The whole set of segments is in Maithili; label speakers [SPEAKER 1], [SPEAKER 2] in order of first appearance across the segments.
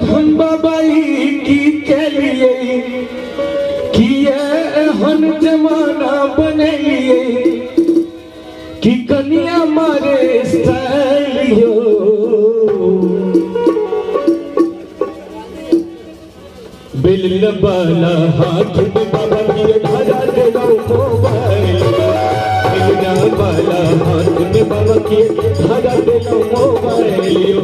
[SPEAKER 1] ब्रह्म बाबा ई की केलियै, किए एहन जमाना बनेलियै कि कनिया मारे स्टाइल यो। बिल वाला हाथ में बाबा के धरा देलो मोबाइल, बिल वाला हाथ में बाबा के धरा देलो मोबाइल।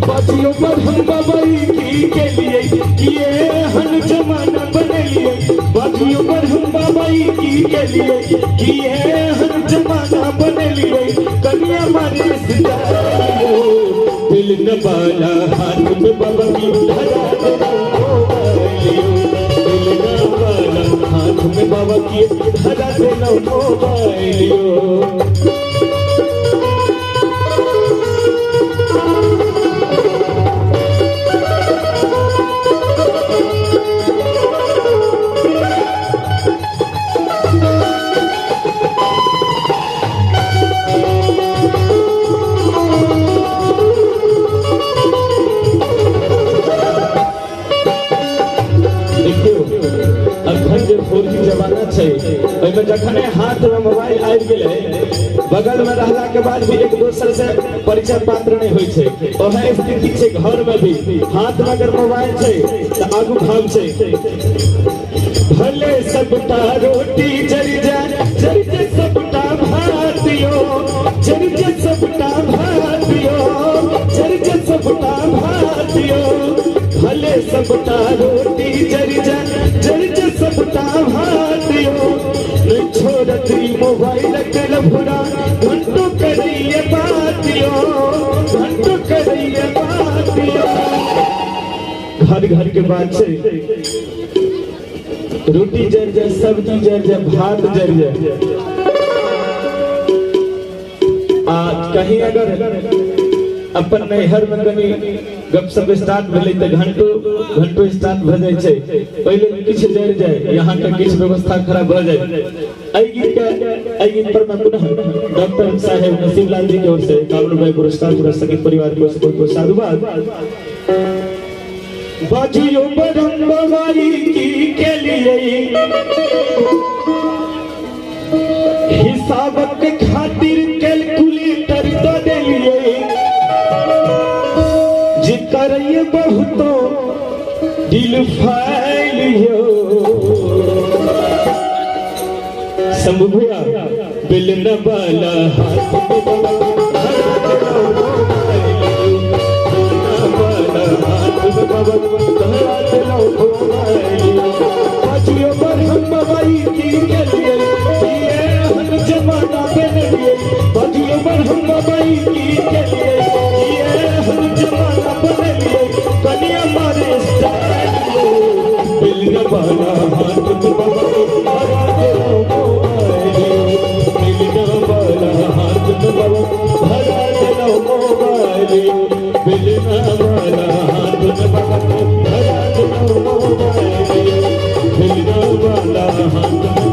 [SPEAKER 1] बाजियो पर हम बाबा की के लिए किए हन जमाना बनेलिए, बाजियो पर हम बाबा की के लिए किए हन जमाना बनेलिए, कनिया मारे सितारियो। बिल वाला हाथ में बाबा की धरा देलो मोबाइल, बिल वाला हाथ में बाबा की धरा देलो मोबाइल। देखियौ, अखन जे 4G जमाना छै, ओहिमे जखने हाथ में मोबाइल आबि गेलै, बगल में रहला के बाद भी एक दोसर से परिचय पात्र नहि होइ छै। ओहे स्थिति छै घर में भी, हाथ में अगर मोबाइल छै तऽ आगू भाव छै। भले सबटा रोटी जरि जाय, जरि जाय सबटा भात यो, जरि जाय सबटा भात यो, जरि जाय सबटा भात यो। भले सबटा रोटी जरि जाय, जरि जाय सबटा भात यो, नहि छोड़त ई मोबाइल के लफड़ा, घंटो करैये बात यो, घंटो करैये बात यो। घर घर के बात छै, रोटी जरि जाय, सब्जी जरि जाय, भात जरि जाय, आ कहीं अगर अपन नैहर में कनी गपशप स्टार्ट भेलै तऽ घंटो घंटो स्टार्ट भऽ जाइ छै। पहिले किछु जरि जाय, यहाँ के किछु व्यवस्था खराब भऽ जाय। एहि गीत के, एहि गीत पर मैं पुनः डॉक्टर साहेब नसीबलाल जी की ओर से 51 रुपए पुरस्कार, पूरा संगीत परिवार को बहुत बहुत साधुवाद। बाजियो बरम बवाई की के लिए, हिसाबक खातिर कैलकुलेटर दऽ देलियै, जे करैये बहुतो दिल फाइल यो। शंभू भैया, बिल न वाला हाथ में बाबा धरा देलो मोबाइल, बिल न वाला हाथ में बाबा धरा देलो मोबाइल। बाजियो पर हम बाबाई की के लिए किए हन जमाना बनेलिए, बाजियो पर हम बाबाई की के लिए किए हन जमाना बनेलिए, कनिया मारे स्टाइल, बिल न वाला हाथ में बाबा धरा देलो मोबाइल, बिल न वाला हाथ में बाबा धरा देलो मोबाइल, बिल न वाला हाथ में बाबा धरा देलो मोबाइल, बिल न वाला हाथ में